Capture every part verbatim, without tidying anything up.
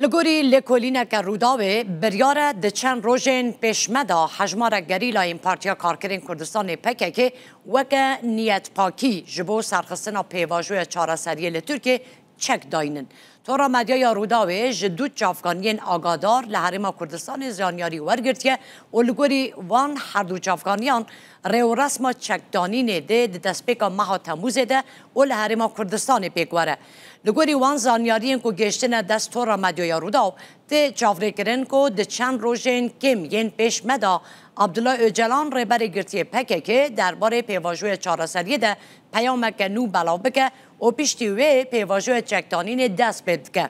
Li gorî lêkolîneke Rûdawê, biryar e di çend rojên pêş me de hejmarek gerîlayên Partiya Karkerên Kurdistanê P K K weke niyetpakî ji bo serxistina pêvajoya çareseriyê li Tirkiyê çek daynin. Tora Medyaya Rûdawê ji du çavkaniyên agadar li Herêma Kurdistanê zanyarî wergirtiye û li gorî van her du çavkaniyan rêwresma çekdanînê dê di destpêka meha Temûzê de û li Herêma Kurdistanê pêk were. Li gorî wan zanyariyên ku gêştine dest Tora Medyaya Rûdaw, tê çavrêkirin ku di çend rojên kêm yên pêş me de Abdullah Ocalan, rêberê girtiyê P K K, derbarê pêvajoya çareseriyê de peyameke nû belav bike û piştî wê pêvajoya çekdanînê dest pê dike.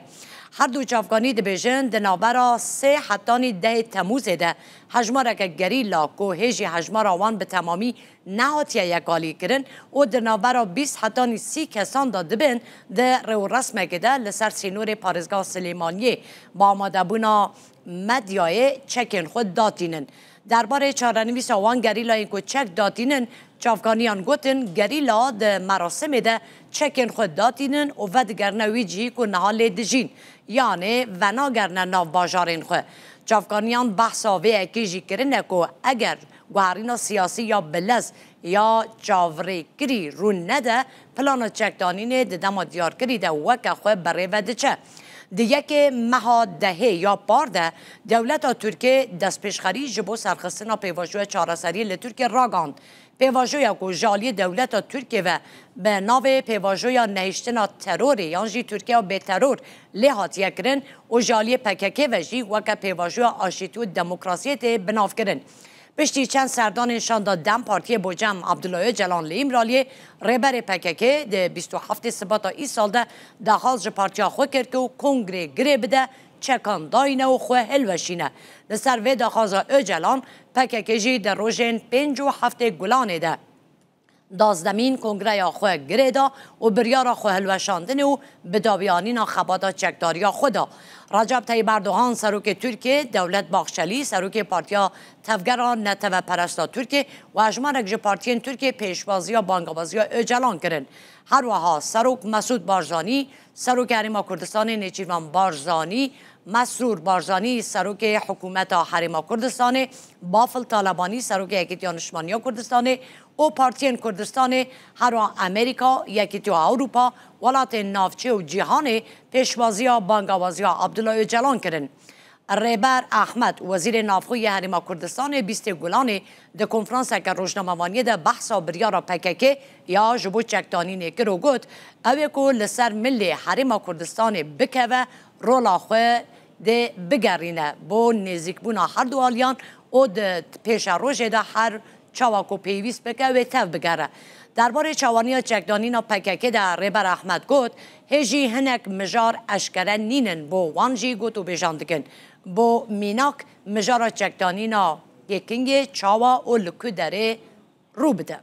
Her du çavkanî dibêjin, di navbera sê hetanî dehê Temûzê de hejmareke gerîla ku hê jî hejmara wan bi temamî nehatiye yekalîkirin û di navbera bîst hetanî sî kesan de dibin, di rêwresmekê de li ser sînorê parêzgeha Silêmaniyê bi amadebûna medyayê çekên xwe datînin. Derbarê çarenivîsa wan gerîlayên ku çek datînin, çavkaniyan gotin, gerîla di merasimê de çekên xwe datînin û vedigerine wî cihî ku niha lê dijîn, yanê venagerine nav bajarên xwe. Çavkaniyan behsa vê yekê jî kirine ku eger guherîna siyasî ya bilez ya çavrêkirî rû nede, plana çekdanînê di dema diyarkirî de weke xwe berê ve diçe. Di yekê meha dehê ya par de dewleta Tirkê destpêşxerî ji bo serxistina pêvajoya çareseriyê li Tirkiyê ragihand. Pêvajoya ku ji aliyê dewleta Tirkiyê ve bi navê pêvajoya nehiştina terorê yan jî Tirkiya bêteror lê hatiye kirin û ji aliyê P K K ve jî weke pêvajoya aşîtî û demokrasiyê tê binavkirin. Piştî çend serdanên şanda DEM Partiyê bo cem Abdullah Ocalan li Îmraliyê, rêberê P K K di bîst û heftê Sibata îsal de daxwaz ji partiya xwe kir ku kongrê girê bide, çekan dayne û xwe hilweşîne. Li ser vê daxwaza Ocalan, P K K jî di rojên pênc û heftê Gulanê de dazdemîn kongreya xwe girê da û biryara xwe hilweşandinê û bidawiyanîna xebata çekdariya xwe da. Recep Tayyip Erdogan, serokê Tirkiyê, Dewlet Bahçelî, serokê Partiya Tevgera Neteweperesta Tirkiyê û hejmarek ji partiyên Tirkiyê pêşwaziya bangawaziya Ocalan kirin. Her wiha Serok Mesûd Barzanî, Serokê Herêma Kurdistanê Nêçîrvan Barzanî, Mesrûr Barzanî, Serokê Hikûmeta Herêma Kurdistanê, Bafil Talebanî, Serokê Yekîtiya Niştmaniya Kurdistanê û partiyên Kurdistanê, herwa Amerîka, Yekîtiya Ewropa, welatên navçê û cîhanê pêşwaziya bangawaziya Abdullah Ocalan kirin. Rêber Ahmed, Wezîrê Navxwe yê Herêma Kurdistanê, bîstê Gulanê di konferanseke rojnamevaniyê de behsa biryara P K K ya ji bo çekdanînê kir û got, ew ê ku li ser milê Herêma Kurdistanê bikeve, rola xwe dê bigerîne bo nêzîkbûna her du aliyan û di pêşerojê de her çawa ku pêwîst bike wê tev bigere. Derbarê çawaniya çekdanîna P K K de Rêber Ahmed got, hê jî hinek mijar eşkere nînin bo wan jî got û bêjan dikin. Bo mînak, mijara çekdanîna Pêkingê çawa û li ku derê rû bide?